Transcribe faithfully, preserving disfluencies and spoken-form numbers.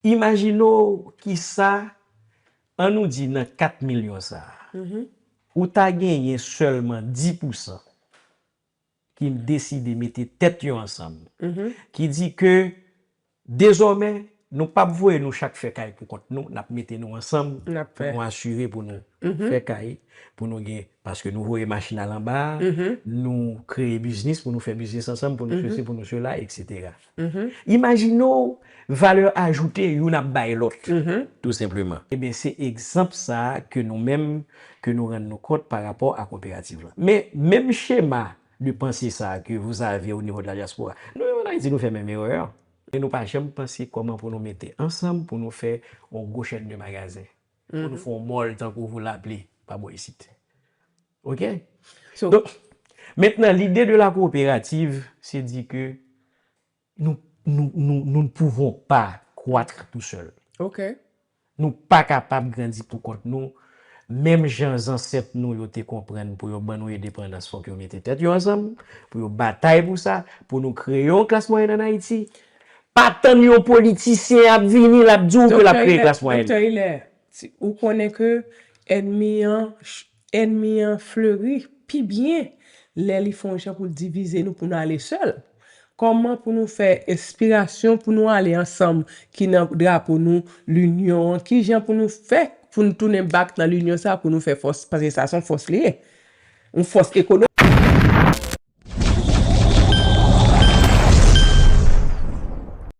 Imajine w kisa, ann nou di nan kat milyon sa a, ou ta genyen sèlman dis pousan ki deside mete tèt yo ansanm, ki di ke dezòmè, nou p ap voye nou chak fè kay pou kont nou, n ap mete nou ansanm pou nou asire pou nou fè kay, pou nou gen, paske nou voye machin al anba a, nou kreye biznis pou nou fè biznis ansanm, pou nou sesi, pou nou sela, etsetera. Imajine w valè ajoute youn ap bay lòt, tou senpleman. Ebyen, se egzanp sa a ke nou menm, ke nou rann nou kont pa rapò a koperativ la. Men, menm chema de panse sa a ke vous avez au niveau de la diaspora, nou menm ann Ayiti, nou fè menm erè a. E nou pa janm panse kòman pou nou mete ansanm pou nou fè yon gwo chèn de magazen. Pou nou fè yon mòl tankou Voulapli pa bò isit. Oke? Donk, mentnan, lide de la coopérative, se di ke nous, nous, nous, nous ne pouvons pas croître tout seul. Ok. Nou pa kapab grandi pou kont nou. Menm jan zansèt nou yo te konprann pou yo ban nou endepandans, fòk yo mete tèt yo ansanm, pou yo batay pou sa, pou nou kreye yon klas mwayèn ann Ayiti. Pa tann yon politisyen ap vini, l ap di w ke l ap kreye klas mwayèn. Doktè Hilaire, ou konnen ke ènmi an, ènmi an fleri pi byen lè li fè yon jan pou l divize nou pou nou ale sèl. Kòman pou nou fè enspirasyon pou nou ale ansanm ki nan drapo nou, linyon an, ki jan pou nou fè pou nou tounen back nan linyon sa pou nou fè fòs, paske sa se yon fòs li ye. Yon fòs ekonomik.